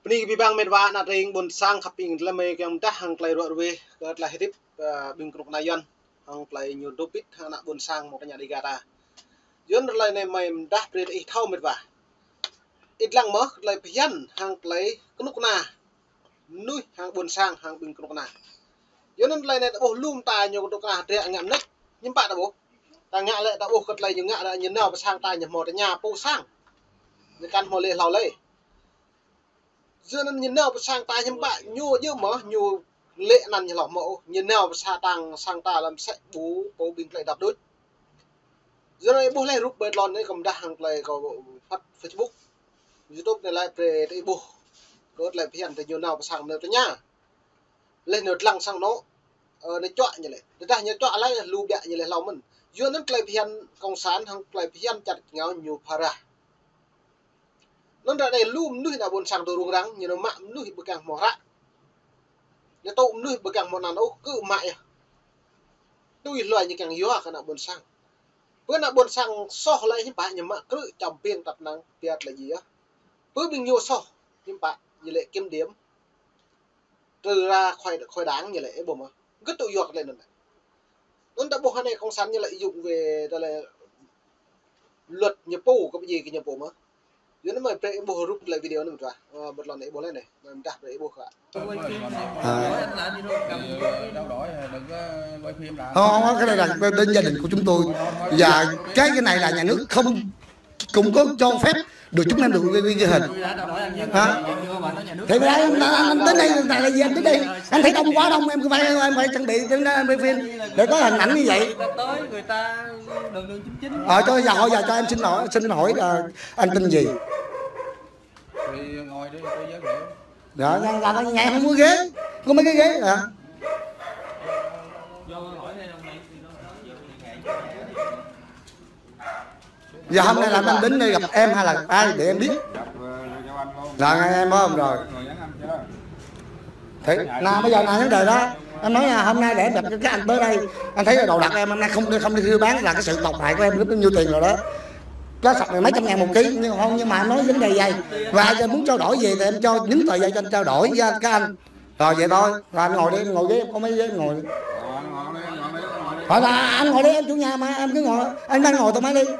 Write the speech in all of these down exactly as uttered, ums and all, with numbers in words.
Bơni kơ abih bang met wa ană tring ƀôn sang khăp ing tơlơi mơi kiăng pơdah hăng tơlơi ruă ruih kơ tơlơi hơdip, ơ, ƀing kơnuk kơna Yuan hăng tơlơi ñu dŏ pĭt hăng ană ƀôn sang mơ̆ng tơña Dega ta. Yuan tơlơi anai mơi pơdah brơi ih thâo met wa. Ih lăng mơ̆ tơlơi phiăn hăng tơlơi kơnuk kơna mơnuih hăng ƀôn sang hăng ƀing kơnuk kơna. Yua anŭn tơlơi anai ta ƀuh lŏm ta ñu kơnuk kơna hơdră ngă mơnat, hiư̆m pă ta ƀuh. Ta ngă lĕ ta ƀuh kơ tơlơi ñu ngă ñu nao pơ sang ta ñu hmâo tơña pô sang. Ñu kăn hmâo lĕ hlâo lĕ. Yua anŭn ñu nao pơ sang ta hiư̆m pă ñu djơ̆ mơ̆ ñu lĕ anăn ñu hlâo mơ̆ ôh. Ñu nao pơ sang ta, sang ta lăm sĕ ƀu pô ƀing tơlơi dăp đôč. Yua anŭn ƀuh lĕ rup ƀơi tơlơi anai kâo pơdah hăng tơlơi kâo phat Facebook, YouTube anai lĕ brơi ih ƀuh. Kơ tơlơi phiăn tơ ñu nao pơ sang ñu tơña. Lĕ ñu lăng sang anŏ, ơ, ñu čuă ñu lĕ. Tơdah ñu čuă lĕ lu biă ñu lĕ hlâo mơ̆n. Yua anŭn tơlơi phiăn cộng sản hăng tơlơi phiăn čar ngao ñu phara. Anŭn ră anai lu mơnuih ană ƀôn sang tơ rŭng răng, ñu nao mă mơnuih ƀu kiăng hmâo hră. Ñu tŭ mơnuih ƀu kiăng hmâo anăn ôh, kơ mă yơh. Tui hluai ñu kiăng yua kơ ană ƀôn sang. Pơ ană ƀôn sang soh lĕ hiư̆m pă ñu mă krư̆ čăm ƀing tăp năng biă tơlơi djai yơh. Pơ ƀing ñu soh hiư̆m pă ñu lĕ kiểm điểm. Trừ ra khỏi, khỏi đảng ñu lĕ ih ƀuh mơ̆. Gơ̆t tŭ yua kơ tơlơi anŭn. Anŭn ta ƀuh anai cộng sản ñu lĕ ih yŭk wĕ tơlơi luật ñu pô kơ pơdjai kơ ñu pô mơ̆. Yua anŭn mơi brơi ih ƀuh rup tơlơi video anŭn mơ̆n. Ơ, ƀơi tơlơi anai ih ƀuh lĕ anai. Mơi pơdah brơi ih ƀuh kơ. Ơ. Không, không, cái này là bên gia đình của chúng tôi. Và cái, cái này là nhà nước không, không có cho phép được chúng em được ghi, ghi, ghi hình. Hả? Thì đấy, anh, anh, anh đến đây là, là gì anh đến đây? Anh thấy đông quá đông, em cứ phải, em phải chuẩn bị để, để quay phim để có hình ảnh như vậy. Ờ, cho, giờ hỏi, giờ cho em xin hỏi, xin hỏi là anh tên gì? Thì ngồi đi, tôi giới thiệu. Đó, là, là, là ngại không mua ghế, không có mấy cái ghế hả? Giờ hôm nay là anh đến đây gặp em hay là gặp ai để em biết? Là nghe em không rồi? Thế, là bây giờ là vấn đề đó. Anh nói là hôm nay để em gặp các anh tới đây, anh thấy là đồ đạc em hôm nay không, không đi thưa bán là cái sự tổn hại của em rất nhiêu tiền rồi đó. Có sập này mấy trăm ngàn một ký, nhưng không, nhưng mà anh nói vấn đề vậy. Và giờ muốn trao đổi về thì em cho những tờ giấy cho anh trao đổi với các anh. Rồi vậy thôi, rồi anh ngồi đi, em ngồi ghế, em có mấy ghế ngồi. Thôi là anh ngồi đi, em chủ nhà mà, em cứ ngồi, anh đang ngồi thoải mái đi.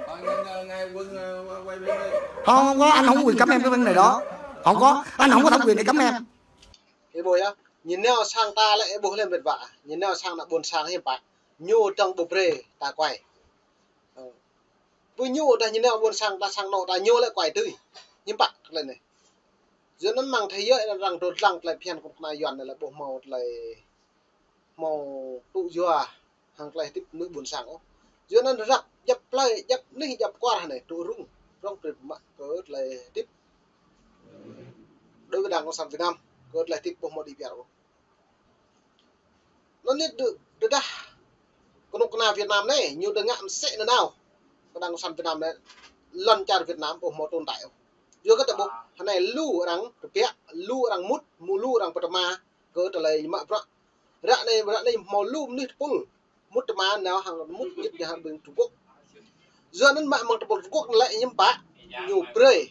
Không, không có, anh không có quyền cấm em cái vấn đề đó. Không có, anh không có thẩm quyền để cấm em. Ih ƀuh yơh, ñu nao sang ta lĕ ih ƀuh lĕ met wa. Ñu nao sang ană ƀôn sang hiư̆m pă. Ñu tơ̆ng ƀu brơi ta quay. Ơ. Ƀu ñu dah ñu nao ƀôn sang ta sang anŏ ta ñu lĕ quay tui. Hiư̆m pă tơlơi anai. Yua anŭn mơ̆ng thế giới arăng tŭ lăng tơlơi phiăn kơnuk kơna Yuan anai lĕ ƀu hmâo tơlơi hmâo tŭ yua hăng tơlơi hơdip mơnuih ƀôn sang ôh. Yua anŭn răk djăp plơi, djăp anih, djăp kwar anai tŭ rŭng, rŏng brơi mă kơ tơlơi hơdip. Đối với Đảng Cộng sản Việt Nam, kơ tơlơi hơdip ƀu hmâo đĭ biar ôh. Anŭn anai tơ, tơdah kơnuk kơna Việt Nam anai, ñu tơ ngă mơsĕ nanao kơ Đảng Cộng sản Việt Nam anai, lŏn čar Việt Nam ƀu hmâo tồn tại ôh. Yua kơ ta ƀuh, hơnai lu arăng tơbiă, lu arăng mŭt, mŭ lu arăng pơtơma, kơ tơlơi mă bruă. Ră anai, ră anai hmâo lu mơnuih tơpul mŭt tơma nao hăng mŭt ñit nao hăng ƀing Trung Quốc. Yua anŭn mă mơ̆ng tơpul Trung Quốc lĕ hiư̆m pă ñu brơi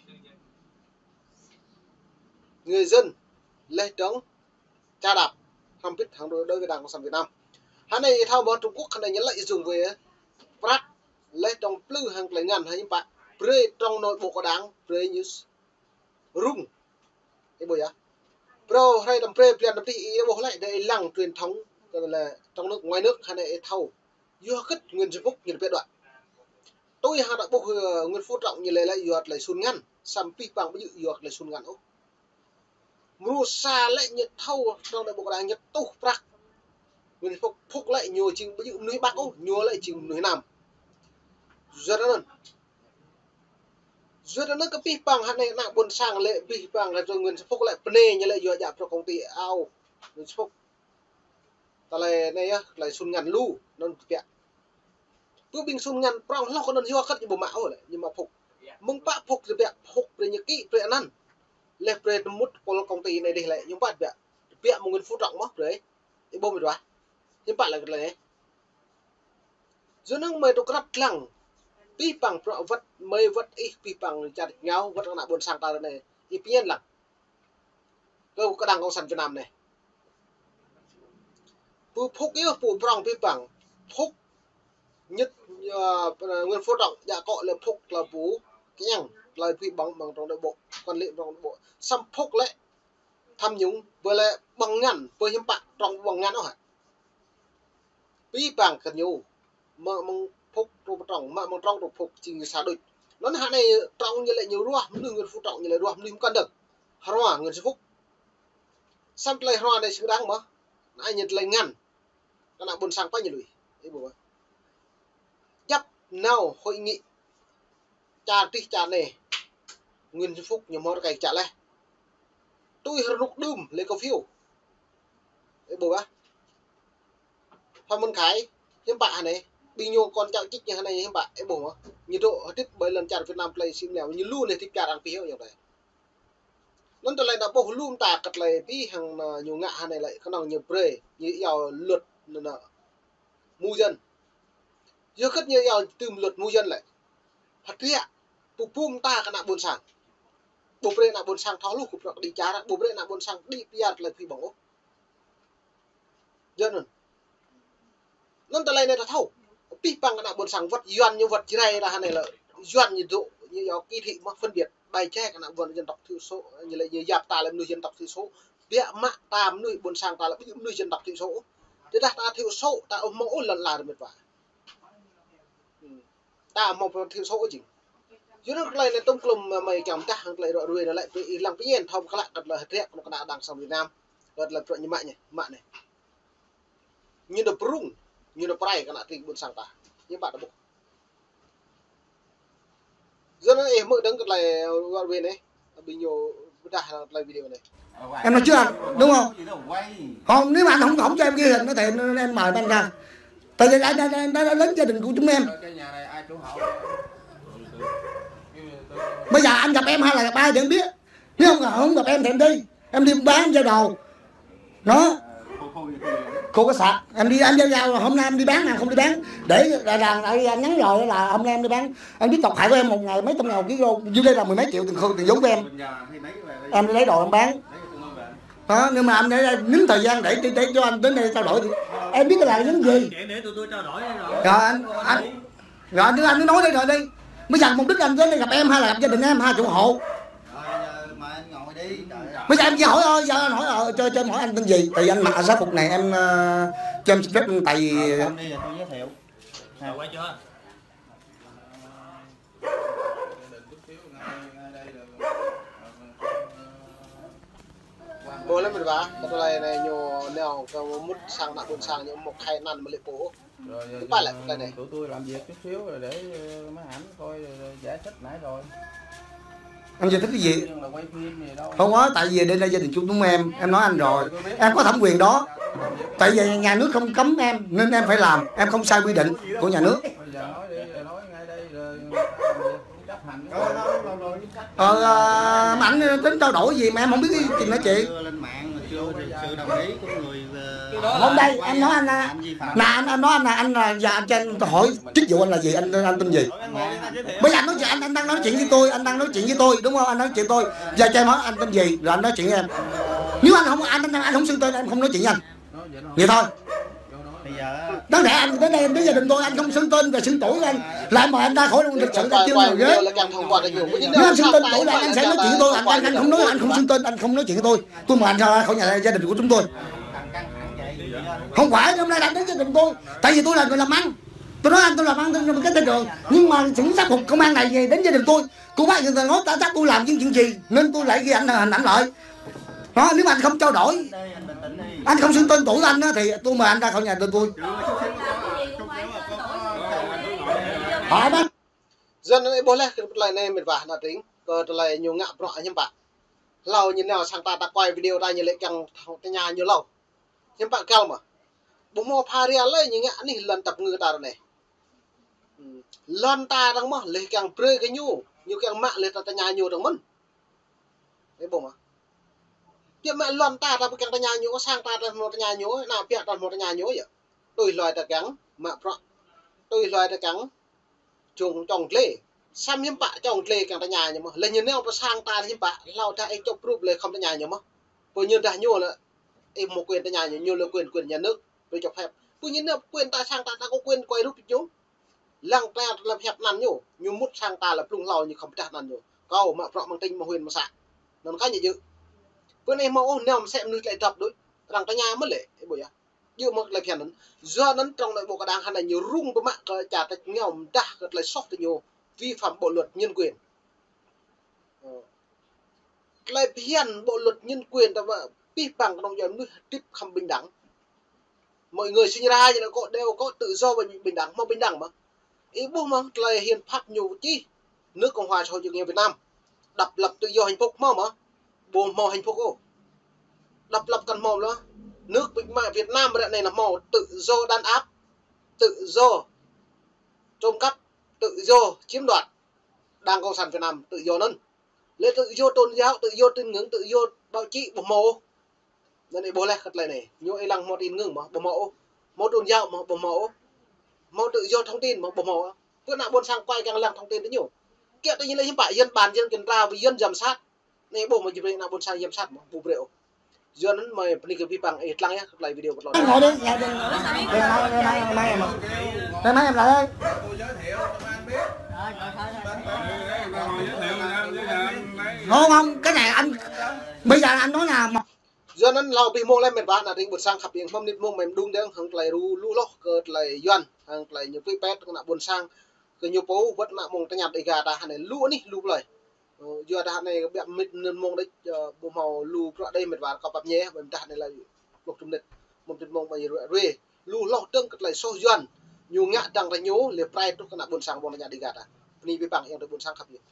người dân lĕ dŏng ča đap hrŏm hơbĭt hăng đối, đối với Đảng Cộng sản Việt Nam. Hơnai ih thâo mơ̆ Trung Quốc hơnai ñu lĕ ih dùng về prăk lĕ dŏng plư hăng tơlơi ngăn hăng hiư̆m pă brơi trong nội bộ của Đảng brơi ñu rŭng. Ih ƀuh yơh. Phrâo hrơi tơm brơi blan tơm tih ih ƀuh lĕ đe ih lăng truyền thống kơ lĕ trong nước ngoài nước hơnai ih thâo. Yua hơget Nguyễn Xuân Phúc ñu tơbiă đuaĭ. Tui hăng ta ƀuh, ơ, Nguyễn Phú Trọng ñu lĕ lĕ yua tơlơi sun ngăn, samơ̆ pih pang ƀu djơ̆ yua tơlơi sun ngăn ôh. Mrô sa lĕ ñu thâo trong nội bộ Đảng ñu tuh prăk. Nguyễn Xuân Phúc, Phúc lĕ ñu jing ƀu djơ̆ mơnuih Bắc ôh, ñu lĕ jing mơnuih Nam. Yua anŭn. Yua anŭn kơ pih pang hơnai ană ƀôn sang lĕ pih pang kơ Nguyễn Xuân Phúc lĕ pơnê ñu lĕ yua djă bruă công ty ao Nguyễn Xuân Phúc. Tơlơi anai yơh, tơlơi sun ngăn lu, anŭn kơ biă. Pơ ƀing sun ngăn prŏng hloh kơ anŭn yua hơget ñu ƀu mă ôh lĕ, ñu mă Phúc. Mơ̆ng pă Phúc tơbiă, Phúc brơi ñu kĭ brơi anăn. Lĕ brơi tơmŭt pôl công ty anai dih lĕ, ñu pă tơbiă. Tơbiă mơ̆ng Nguyễn Phú Trọng mơ̆ brơi. Ih ƀuh met wa. Hiư̆m pă lĕ kơ tơlơi anai. Yua anŭn mơi tŭ krăp lăng. Pih pang bruă wơ̆t, mơi wơ̆t ih pih pang čar ngao, wơ̆t ană ƀôn sang ta anai. Ih pơñen lăng. Kơ kơđang Cộng sản Việt Nam anai. Pô Phúc yơh, pô prong pih păng. Phúc, Nhật, ơ, Nguyễn Phú Trọng, djă akŏ lĕ Phúc tơlơi pô kiăng, tơlơi phi ƀơ̆ng mơ̆ng trong nội bộ, quản lý trong nội bộ. Samơ̆ Phúc lĕ tham nhũng, ƀơi lĕ ƀơ̆ng ngăn, ƀơi hiư̆m pă trong ƀơ̆ng ngăn ôh hă. Pih păng kơ ñu, mă mơ̆ng Phúc truh pơ trong, mă mơ̆ng trong truh Phúc, jing ñu sa đôč. Anŭn hă anai trong ñu lĕ ñu ruah mơnuih Nguyễn Phú Trọng, ñu lĕ ruah mơnuih mơkăn dơ̆ng. Hơrua Nguyễn Xuân Phúc. Samơ̆ tơlơi hơrua anai xứng đáng mơ̆. Anai ñu tơlơi ngăn. Kơ ană ƀôn sang pă ñu lui. Ih ƀuh. Djăp nao hội nghị čar tih čar anai. Nguyễn Xuân Phúc ñu hmâo rơkơi čă laih. Tui rơnŭk đưm Lê Khả Phiêu. Ih ƀuh. Phan Văn Khải, hiư̆m pă hă anai. Ƀing ñu kon čao čĭk ñu hă anai hiư̆m pă. Ih ƀuh. Ñu dŏ hơdip ƀơi lŏn čar Việt Nam tơlơi sim leo. Ñu lu anai hơdip čar arăng pih hơ̆ yơh tơlơi. Anŭn tơlơi ană ƀuh lu mơta kơ tơlơi pih hăng anŭn ñu ngă hă anai lĕ kơnơ̆ng ñu brơi, ñu iâu luật anŭn anŭn mơ̆ dân. Yua kơ ñu iâu tơm luật mơ̆ dân lĕ. Hơdră tơlơi pơpŭ mơta kơ ană ƀôn sang. Ƀu brơi ană ƀôn sang thâo hluh kơ prăk đĭ čar, ƀu brơi ană ƀôn sang đĭ pơyơr tơlơi pih ƀơ̆ng ôh. Yua anŭn. Anŭn tơlơi anai ta thâo. Pih păng kơ ană ƀôn sang wơ̆t Yuan ñu wơ̆t Jrai ta hă anai lĕ. Yuan ñu dŏ, ñu yua kỳ thị mơ̆ phân biệt. Bai jai kơ ană ƀôn dân tộc thiểu số, ñu lĕ ñu yap ta lĕ mơnuih dân tộc thiểu số. Biă mă ta mơnuih ƀôn sang ta lĕ ƀu djơ̆ mơnuih dân tộc thiểu số. Tơdah ta thiểu số, ta ƀu hmâo ôh lŏn ala rơmet wa. Hmm. Ta hmâo thiểu số jing. Yua anŭn tơlơi anai tŭm klum mơi kiăng pơdah hăng tơlơi ră ruai anai lĕ, ƀing ih lăng pơñen thâo pơklă kơ tơlơi hơdră kơ ană đảng Cộng sản Việt Nam. Kơ tơlơi prăk ñu mă anai, mă anai. Ñu dŏ prung, ñu dŏ pơrai kơ ană tring ƀôn sang ta. Ñu ƀă ta ƀuh. Yua anŭn ih hmư̆ dơ̆ng kơ tơlơi ră ruai anai, ƀing ñu pơdah tơlơi video anai. Em nói trước, đúng không? Không, nếu mà anh không, không cho em ghi hình nó thì em mời anh ra. Tại vì anh, anh, anh, anh đã đến gia đình của chúng em. Bây giờ anh gặp em hay là gặp ai thì em biết. Nếu không, không gặp em thì em đi. Em đi bán giao đồ. Đó. Khu, khu, khu. Khu có sạc. Em đi, em giao, giao, hôm nay em đi bán, em không đi bán. Để là, là, là, là nhắn rồi là hôm nay em đi bán. Em biết độc hại của em một ngày mấy trăm ngàn ký lô. Dưới đây là mười mấy triệu tiền khư, tiền vốn của em. Em đi lấy đồ em bán. Đó, nhưng mà anh để, để nín thời gian để, để, để cho anh đến đây trao đổi. Em biết là vấn gì. Để, để tụi tôi trao đổi rồi. Rồi anh, anh, rồi anh, anh cứ nói đi rồi đi. Bây giờ mục đích anh đến đây gặp em hay là gặp gia đình em, hai chủ hộ? Rồi, giờ mà anh ngồi đi, trời ơi. Bây giờ em chỉ hỏi thôi, giờ anh hỏi, ờ, cho, cho em hỏi anh tên gì? Tại vì anh mặc áo phục này, em, ờ, cho em xin phép, tại vì Ờ, không đi, giờ tôi giới thiệu. Rồi, quay chưa? Ƀuh lĕ mơ̆n ƀă, kơ tơlơi anai ñu nao kơ mŭt sang ană ƀôn sang ñu mŭt khai anăn mơ̆ lĕ pô. Rồi, giờ Tui pă lĕ tơlơi anai. Tụi tôi làm việc chút xíu rồi để, ờ, máy ảnh coi, ờ, giải thích nãy rồi. Anh giải thích cái gì? Đương là quay phim gì đâu. Không có, tại vì đây là gia đình chung chúng em, em nói anh rồi. Em có thẩm quyền đó. Tại vì nhà nước không cấm em nên em phải làm, em không sai quy định của nhà nước. Bây giờ nói đi, nói ngay đây rồi. Ờ, ờ, mà anh tính trao đổi gì mà em không biết cái gì nói chị. Lên mạng mà chưa được sự đồng ý của người, ờ, Hôm nay em nói anh là, làm vi phạm. Là anh, anh nói anh là, anh là, giờ anh cho em hỏi chức vụ anh là gì, anh, anh tên gì? Bây giờ anh nói chuyện, anh, anh đang nói chuyện với tôi, anh đang nói chuyện với tôi, đúng không? Anh nói chuyện tôi. Giờ cho em hỏi anh tên gì, rồi anh nói chuyện với em. Nếu anh không, anh, anh, anh không xưng tên, em không nói chuyện với anh. Vậy thôi. Bây giờ á, đáng lẽ anh đến đây, anh đến gia đình tôi, anh không xưng tên và xưng tuổi của anh. Lại mời anh ra khỏi lịch sự, anh kêu ngồi ghế. Nếu anh xưng tên tuổi là anh sẽ nói chuyện với tôi, anh, anh, anh không nói, anh không xưng tên, anh không nói chuyện với tôi. Tôi mời anh ra khỏi nhà gia đình của chúng tôi. Không phải, hôm nay anh đến gia đình tôi, tại vì tôi là người làm ăn. Tôi nói anh, tôi làm ăn, tôi làm cái tên rồi. Nhưng mà chính xác phục công an này về đến gia đình tôi. Cô bác hiện tại nói ta chắc tôi làm những chuyện gì nên tôi lại ghi ảnh, hình ảnh lại. Đó, nếu mà anh không trao đổi, anh không xưng tên tuổi của anh á, thì tôi mời anh ra khỏi nhà tôi. Hỏi bác. Yua anŭn ih ƀuh lĕ kơ tơlơi anai mĕt wa ană tring, kơ tơlơi ñu ngă bruă hiư̆m pă. Hlâo ñu nao sang ta, ta quay video ta ñu lĕ kiăng tơña ñu hlâo. Hiư̆m pă găl mơ̆. Ƀu hmâo pha ria lơi ñu ngă anih lŏn tăp ngư ta ră anai. Lŏn ta arăng mơ̆ lĕ kiăng brơi kơ ñu, ñu kiăng mă lĕ ta tơña ñu arăng mơ̆n. Ih ƀuh mơ̆. Biă mă lŏn ta, ta ƀu kiăng tơña ñu, sang ta ta hmâo tơña ñu, ană biă ta hmâo tơña ñu yơh. Tui hluai ta kiăng mă bruă. Tui hluai ta kiăng čŏng, čŏng glai. Samơ̆ hiư̆m pă čŏng glai kiăng tơña ñu mơ̆. Lĕ ñu nao pơ sang ta hiư̆m pă, hlâo dah ih čŏp rup lĕ khŏm tơña ñu mơ̆. Pô ñu dah ñu lĕ, ih mơ̆ quyền tơña ñu, ñu lĕ quyền, quyền nhà nước, brơi cho phép. Pô ñu nao quyền ta sang ta, ta có quyền quay rup ñu. Lăng ta lĕ phép anăn ñu, ñu mŭt sang ta lĕ plung hlâo ñu khŏm pơdah anăn ñu. Kâo mă bruă mơ̆ng tỉnh, mơ̆ng huyện, mơ̆ng xã. Anŭn kah ñu djơ̆. Pô anai hmâo ôh nao mơsĕ mơnuih tơlơi dŏp đôč. Arăng tơña mơ̆n lĕ, ih ƀuh yơh. Djơ̆ mơ̆ tơlơi phiăn anŭn. Yua anŭn trong nội bộ kơ đang hơnai ñu rŭng pơmă kơ čar ta ngeo mơdah kơ tơlơi soh tơ ñu vi phạm bộ luật nhân quyền. Ơ. Tơlơi phiăn bộ luật nhân quyền ta mă pih păng kơnơ̆ng yua mơnuih hơdip khŏm bình đẳng. Mọi người sinh ra như là có, đều có tự do và bình đẳng, hmâo bình đẳng mơ̆. Ih ƀuh mơ̆ tơlơi hiến pháp ñu čih, nước Cộng hòa Xã hội Chủ nghĩa Việt Nam độc lập tự do hạnh phúc hmâo mơ̆. Ƀu hmâo hạnh phúc ôh. Độc lập kăn hmâo lĕ. Nước Việt Nam ră anai lĕ hmâo tự do đàn áp, tự do trộm cắp, tự do chiếm đoạt. Đảng Cộng sản Việt Nam tự do anŭn. Lĕ tự do tôn giáo, tự do tín ngưỡng, tự do báo chí ƀu hmâo ôh. Anŭn ih ƀuh laih kơ tơlơi anai. Ñu ih lăng hmâo tín ngưỡng mơ̆ ƀu hmâo ôh. Hmâo tôn giáo mơ̆ ƀu hmâo ôh. Hmâo tự do thông tin mơ̆ ƀu hmâo ôh. Pơ ană ƀôn sang quay kiăng lăng thông tin tơ ñu. Kiăng tơ ñu lĕ hiư̆m pă, dân bàn, dân kiểm tra, với dân giám sát. Anai ƀuh mơ̆ či brơi ană ƀôn sang giám sát mơ̆ ƀu brơi ôh. Yua anŭn mơi bơni kơ pih păng ih lăng yơh kơ tơlơi video kơ tơlơi. Ngồi đi, ngồi đi. Ngày mai, ngày mai, ngày mai em lại đây. Không, không, cái này anh, bây giờ anh nói là một Yua anŭn hlâo abih mông lĕ met wa ană tring ƀôn sang khăp yơ̆ng, hmâo mơnit mông mơ̆ng đung dơ̆ng hăng tơlơi ru lu hloh kơ tơlơi Yuan, hăng tơlơi ñu pui pet kơ ană ƀôn sang, kơ ñu pô wơ̆t ană mơ̆ng tơña Dega ta hơnai lu anih lu plơi. Ơ, yua dah anai ƀiă mơnit mơnit mông đôč, ơ, ƀu hmâo lu bruă đơi met wa kâo pap ñe, ƀơi mơdah anai lĕ pluh mơnit, mơnit mông ƀơi rue. Lu hloh dơ̆ng kơ tơlơi soh Yuan, ñu ngă dăng tơ ñu, lĕ prai truh kơ ană ƀôn sang ƀôn tơña Dega ta. Bơni pih păng yơ̆ng tơ ƀôn sang khăp yơ̆ng.